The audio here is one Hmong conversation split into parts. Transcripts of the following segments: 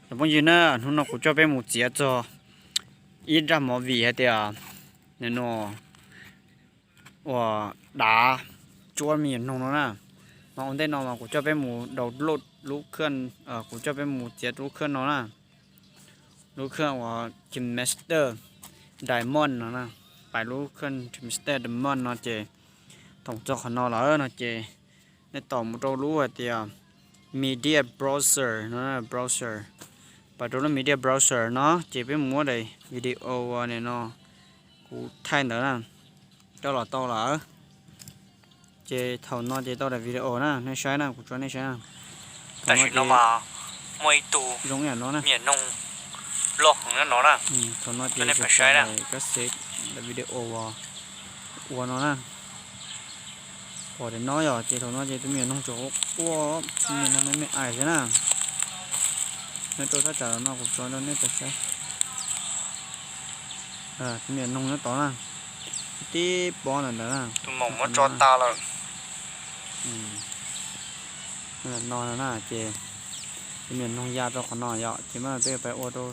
Phooj ywg na, hnub no kuv coj peb mus txiav txog ib zaj movie hais tias no uas dav tsuab me nyuam noog no na. Mas ua ntej no mas kuv coj peb mus download lub khaj, kuv coj peb mus txiav lub khaj no na. Lub khaj uas Kinemaster Diamond no na. Pais lub khaj Kinemaster Diamond no ces thaum txog qhov no lawm no ces nej tau mus rau lub hais tias media browser no, browser. Pais rau lub media browser no ces peb mus muab daim video uas nim no kuv thaij ntawd na, coj los tau lawm. Ces thaum no ces tau daim video na, nej saib na, kuv tso nej saib na. Tam sim no mas muaj ib tug zoo ib yam no na, me nyuam noog loj heev no na. Thaum no ces saib kab xev daim video uas ua no na. Pom daim no yom, ces thaum no ces tus me nyuam noog tseem quaj, me nyuam noog me me ais xwb na. Nyob rau thaj tsam no kuv tso rau nej tau saib. Tus me nyuam noog nyob tod na, tib pob ntawm ntawd na. Tus maum muab tso tas lawm. No na ces tus me nyuam noog ya rau qhov no yom, ces mas peb pais ua rau,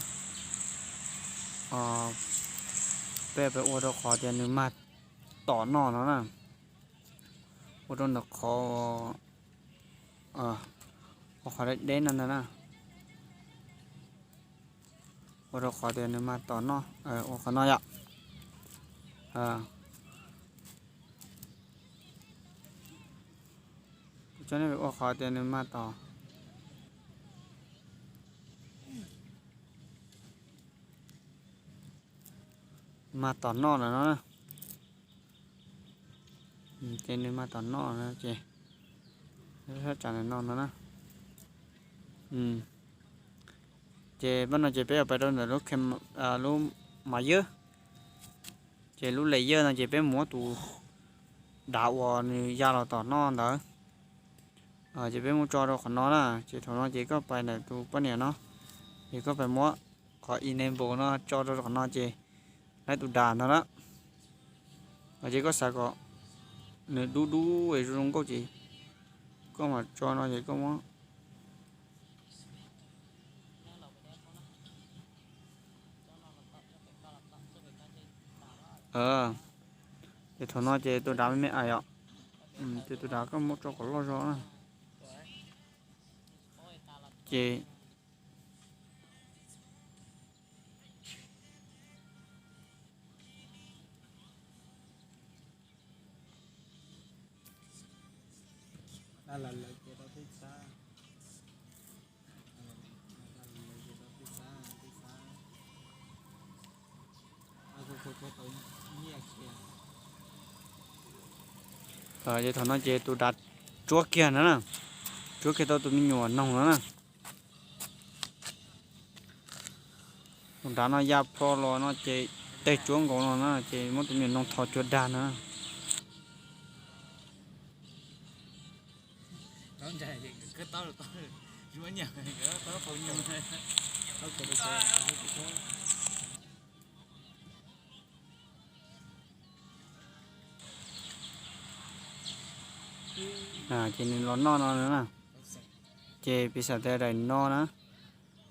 peb pais ua rau qhov tias nws mag tom noj no na. Ua rau ntawm qhov, ua qhov deb deb no ntag na. Ua rau qhov tias nws mag tom noj, ua qhov no yom. Kuv coj nej ua qhov tias nws mag tom, mag tom noj no na. Ces nws mag tom noj no ces, thaj tsam no no na. Ces pab no ces peb yuav pais rau ntawm lub, lub mas ywg. Ces lub layer no ces peb muab tus dav uas nws ya los tom noj ntawd, ces peb muab tso rau qhov no na. Ces thaum no ces koj pais ntawm tus poj niam no, ces koj pais muab qhov enable no tso rau qhov no ces laib tus dav ntawd na. Ces koj xav kom nws dub dub es zoo zoo nkauj ces koj mam tso no ces koj muab Ces thaum no ces tus dav me me ais yom, ces tus dav koj muab tso kom loj zog na. Ces Ces thaum no ces tus dav tsuab kiag no na, tsuab kiag tau tus me nyuam noog no na. Tus dav no ya plho los no ces teg tsuab nkaus no na ces muab tus me nyuam noog tho cuag dag no. Ces nws los noj no na. Ces piv xam tias daim no na,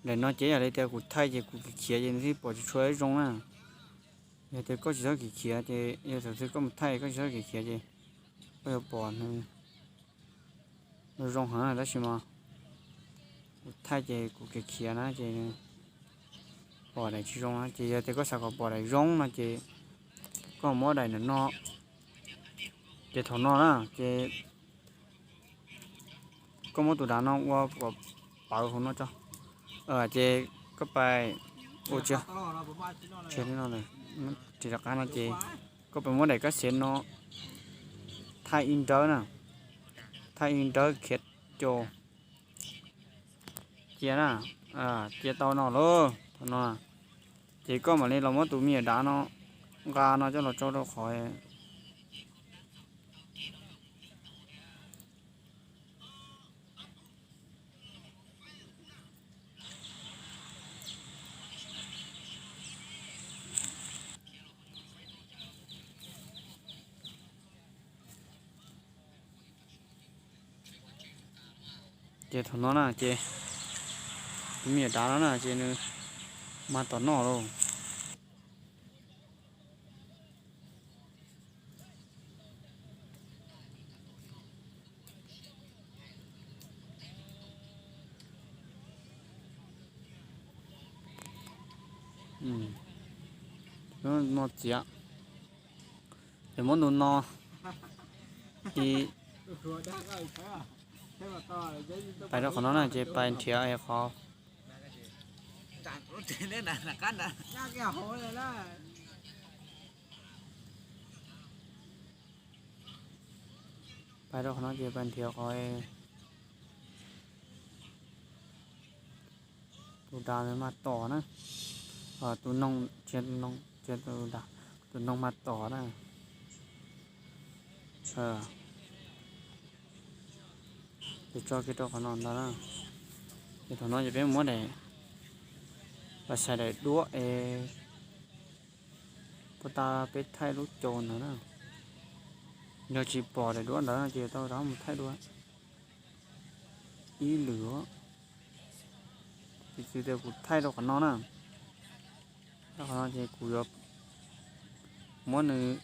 daim no ces yog li tias kuv thaij ces kuv khiav khiav ces nws thiaj pom tsis tshua zoo na. Yog tias koj tsis txhob khiav khiav ces yog thaum twg koj mus thaij koj tsis txhob khiav khiav ces koj yuav pom nws zoo heev na, tab sis mas kuv thaij ces kuv khiav khiav na ces pom daim tsis zoo na. Ces yog tias koj xav kom pom daim zoo no ces koj muab daim ntawm no, ces thaum no na ces koj muab tus dav no ua kom pawv hauv no tso. Ces koj pais ua tsis, tsis rov qab no ces koj pais muab daim kab xev no thaij ib nrawb na, thaij ib nrawb khiav caum cia na, cia tau no lauj. Thaum no ces koj mam li los muab tus me nyuam dav no nqa no coj los tso rau qhov Ces thaum no na ces Me nyuam dav no na ces nws mag tom noj lauj. No txiav, ces muab ntu no, pais rau qhov no na ces pais nrhiav qhov, pais rau qhov no ces pais nrhiav qhov tus dav mag tom na, tus noog, tus noog mag tom na. Ces tso kiag rau qhov no ntag na. Ces thaum no ces peb muab daim, pais xaiv daim duab es puag ta peb thaij lub cau ntawd na. Yog tsis pom daim duab ntawd no ces tau rov mus thaij dua ib lwm. Piv txwv tias kuv thaij rau qhov no na, rau qhov no ces kuv yuav muab nws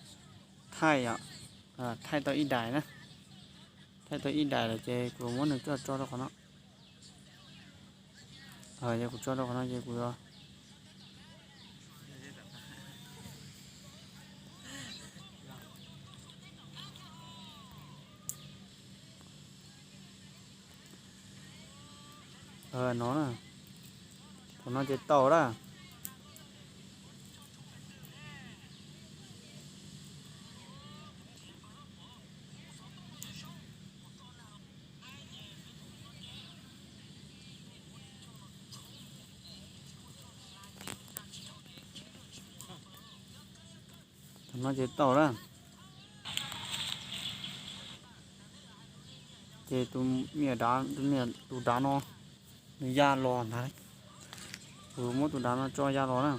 thaij, thaij tau ib daim na, thaij tau ib daim lawm ces kuv muab nws coj tso rau qhov no. Yog kuv tso rau qhov no ces kuv yuav no na, thaum no ces tau lawm. Thaum no ces tau lawm. Ces tus me nyuam dav, tus dav no nws ya los ntag. Kuv muab tus dav no tso ya los na.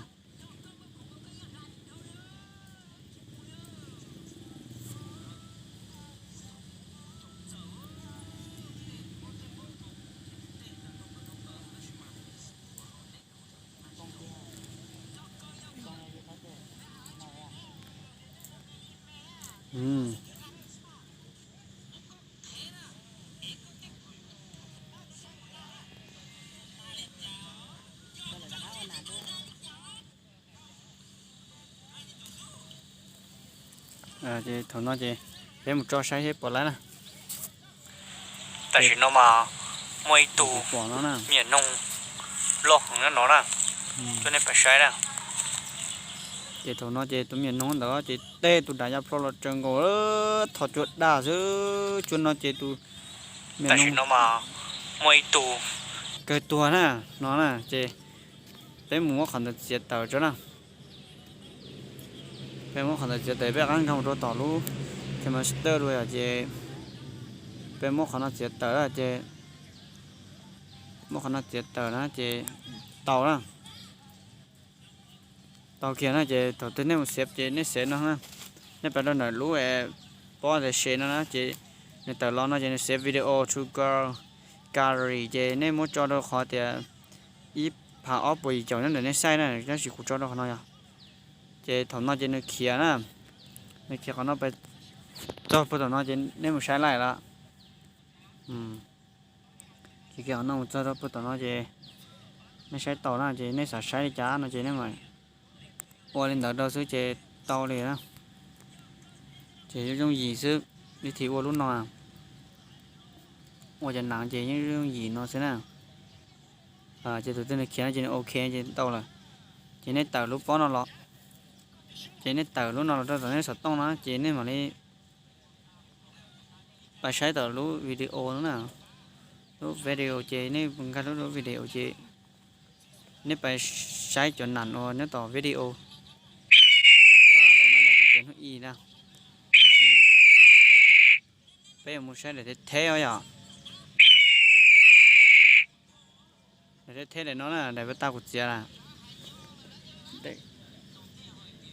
Ces thaum no ces peb mus tso saib seb puas laib na. Tam sim no mas muaj ib tug me nyuam noog loj heev no na, coj nej pais saib na. Ces thaum no ces tus me nyuam noog ntawd ces tej tus dav ya plho los tsaws nkaus, thov cuag daj xwb. Cuag no ces tus me nyuam noog no mas muaj ib tug kawg tuag na, no na ces peb mus muab qhov ntawd txiav tawm tso na. Peb muab qhov ntawd txiav tawm, peb rov qab nkag mus rau tom lub KineMaster dua yom, ces peb muab qhov no txiav tawm na ces, muab qhov no txiav tawm na ces tau na. Tau kiag na ces thaum twg nej mus xev ces nej xev no na, nej pais rau ntawm lub pob the share no na ces nws tawm los no ces nws xev video to gallery ces nej muab tso rau qhov tias ib phav ob puas yim caum nyob ntawm nej xaij na, tab sis kuv tso rau qhov no yog. Ces thaum no ces nws khiav na, nws khiav qhov no pais txog puag tom no ces nej mus saib laij lawm. Khiav kiag qhov no mus txog rau puag tom no ces nej saib tau na, ces nej xav saib li cas no ces nej mam ua li ntawd rau xwb ces tau li na. Ces yooj yooj yim xwb, vib thib ua lub no, ua cov nav ces yooj yooj yim no xwb na. Ces tus twg nws khiav no ces nws ok ces tau lawm. Ces nej tawm lub pob no los, ces nej tawm lub no los rau tom nej xov tooj no ces nej mam li pais saib tom lub video no na. Lub video ces nej nkag lub, lub video ces nej pais saib cov nav uas nyob tom video. Daim no ces hnub i na, tab sis peb yuav mus saib daim theb theb os yom. Daim theb theb daim no na, daim pab tag kuv txiav na.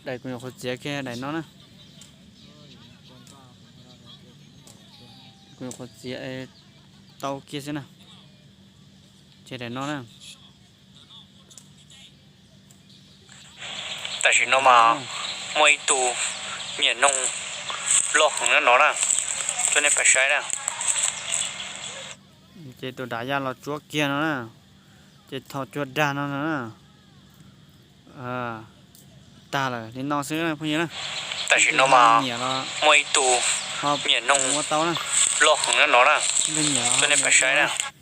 Daim kuv nyuam qhuav txiav kiag daim no na. Kuv nyuam qhuav txiav tau kiag xwb na. Ces daim no na, Tam sim no mas muaj ib tug niam noog loj heev no na, coj nej pais saib na. Ces tus dav yaj los tsuab kiag no na, ces tho cuag dag no no na. Tag lawm li no xwb phooj ywg na. Tam sim no mas muaj ib tug niam noog loj heev no na, coj nej pais saib na.